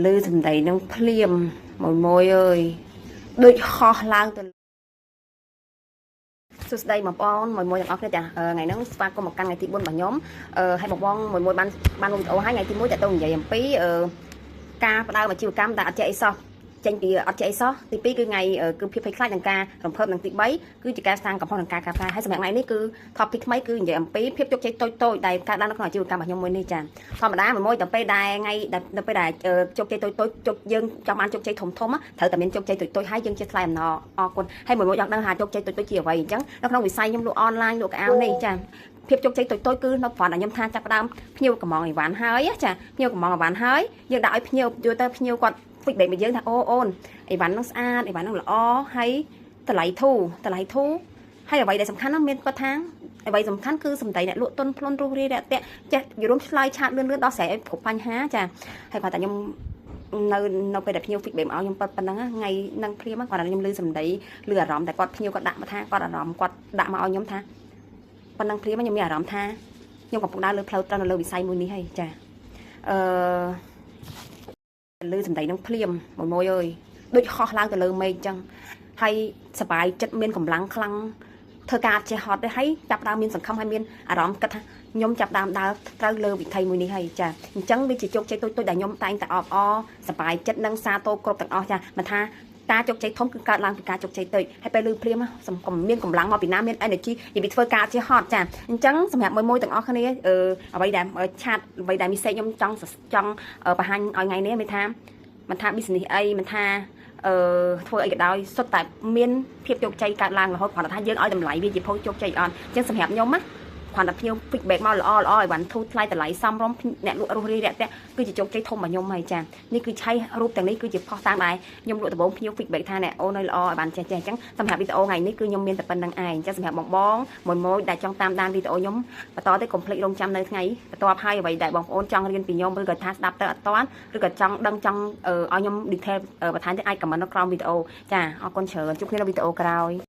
លឺសម្ដីនឹងភ្លាមមួយមួយអើយដូចហោះឡើងទៅសួស្តីបងប្អូនមួយមួយទាំងអស់គ្នាចាថ្ងៃហ្នឹងស្វាគមន៍មកកាន់ថ្ងៃទី4របស់ខ្ញុំអឺហើយបងបងមួយមួយបានបានវីដេអូហើយថ្ងៃទី1តើតើនិយាយអំពីអឺការផ្ដើមអាជីវកម្មដែលអត់ចេះអីសោះចេញពីអត់ចេះអីសោះទី2គឺថ្ងៃគឺភាពភ័យខ្លាចនិងការរំភើបនិងទី3គឺជាការសាងកំហុសនិងការកែប្រែហើយសម្រាប់ថ្ងៃនេះគឺ topic ថ្មីគឺនិយាយអំពីភាពជោគជ័យតូចតូចដែលកើតឡើងនៅក្នុងអាជីវកម្មរបស់ខ្ញុំមួយនេះចាធម្មតាមួយមួយដល់ពេលដែលថ្ងៃដល់ពេលដែលជោគជ័យតូចតូចជោគយើងចង់បានជោគជ័យធំធំត្រូវតែមានជោគជ័យតូចតូចហើយយើងចេះថ្លែងអំណរអគុណហើយមួយមួយចង់ដឹងថាជោគជ័យតូចតូចជាអ្វីអញ្ចឹងនៅក្នុងវិស័យខ្ញុំលក់អនឡាញលក់កៅអៅនេះចាភាពជោគជ័យតូចតូចគឺនៅគ្រាន់តែខ្ញុំថាចាប់ផ្ដើមភ្ញៀវកំងអីវ៉ាន់ហើយចាភ្ញៀវកំងអីវ៉ាន់ហើយយើងដាក់ឲ្យភ្ញៀវយកទៅភ្ញៀវគាត់ feedback មកយើងថាអូអូនអីវ៉ាន់នឹងស្អាតអីវ៉ាន់នឹងល្អហើយតម្លៃធូរតម្លៃធូរហើយអ្វីដែលសំខាន់នោះមានគាត់ថាអ្វីសំខាន់គឺសម្ដីអ្នកលក់ទុនភ្លុនរុះរាយរាក់ទាក់ចេះយរួមឆ្លើយឆាតលឿនលឿនដោះស្រាយឲ្យគ្រប់បញ្ហាចាហើយគាត់តែខ្ញុំនៅនៅពេលដែលភ្ញៀវ feedback មកឲ្យខ្ញុំប៉ិតប៉ុណ្ណឹងថ្ងៃនឹងភ្លាមគាត់តែខ្ញុំលឺសម្ដីលឺអារម្មណ៍តែគាត់ភ្ញៀវគាត់ដាក់មកថាគាត់អារម្មណ៍គាត់ដាក់មកឲ្យខ្ញុំថាប៉ុណ្ណឹងភ្លាមខ្ញុំមានអារម្មណ៍ថាខ្ញុំកំពុងដើរលើផ្លូវត្រូវនៅលើវិស័យមួយនេះហើយចាអឺលឺសម្ដីនឹងភ្លាមមួយមួយអើយដូចហោះឡើងទៅលើមេឃអញ្ចឹងហើយសบายចិត្តមានកម្លាំងខ្លាំងធ្វើការអត់ចេះហត់ទេហើយចាប់ដើមមានសង្ឃឹមហើយមានអារម្មណ៍គិតថាខ្ញុំចាប់ដើមដើរត្រូវលើវិថីមួយនេះហើយចាអញ្ចឹងវាជាជោគជ័យតូចៗដែលខ្ញុំតែងតែអបអរសប្បាយចិត្តនិងសាទរគ្រប់ទាំងអស់ចាមិនថាការជោគជ័យធំគឺកើតឡើងពីការជោគជ័យតូចហើយពេលលឺភ្លាមសំកុំមានកម្លាំងមកពីណាមាន energy និយាយពីធ្វើការជាហត់ចាអញ្ចឹងសម្រាប់មួយមួយទាំងអស់គ្នាអឺអ្វីដែល chat អ្វីដែល message ខ្ញុំចង់ចង់បង្ហាញឲ្យថ្ងៃនេះមានថាមិនថា business អីមិនថាអឺធ្វើអីក៏ដោយសុទ្ធតែមានភាពជោគជ័យកើតឡើងរហូតគ្រាន់តែថាយើងឲ្យតម្លៃវាជាភោជោគជ័យអត់អញ្ចឹងសម្រាប់ខ្ញុំណាគ្រាន់តែភ្ញៀវ feedback មកល្អល្អឲ្យបានធូរថ្លៃតម្លៃសមរម្យអ្នកលក់រស់រាយរាក់ទាក់គឺជាជោគជ័យធំរបស់ខ្ញុំហើយចានេះគឺឆៃរូបទាំងនេះគឺជាផុសតាមដែរខ្ញុំលក់ដំបូងភ្ញៀវ feedback ថាអ្នកអូនឲ្យល្អឲ្យបានចេះចេះអញ្ចឹងសម្រាប់វីដេអូថ្ងៃនេះគឺខ្ញុំមានតែប៉ុណ្្នឹងឯងអញ្ចឹងសម្រាប់បងបងមួយមួយដែលចង់តាមដានវីដេអូខ្ញុំបន្តទៅកុំភ្លេចរងចាំនៅថ្ងៃបន្ទាប់ហើយអ្វីដែលបងប្អូនចង់រៀនពីខ្ញុំឬក៏ថាស្ដាប់ទៅអត់ទាន់ឬក៏ចង់ដឹងចង់ឲ្យខ្ញុំ detail បន្ថែមទៀតអាច comment នៅក្រោមវីដេអូចាអរគុណច្រើនជួបគ្នានៅវីដេអូក្រោយ។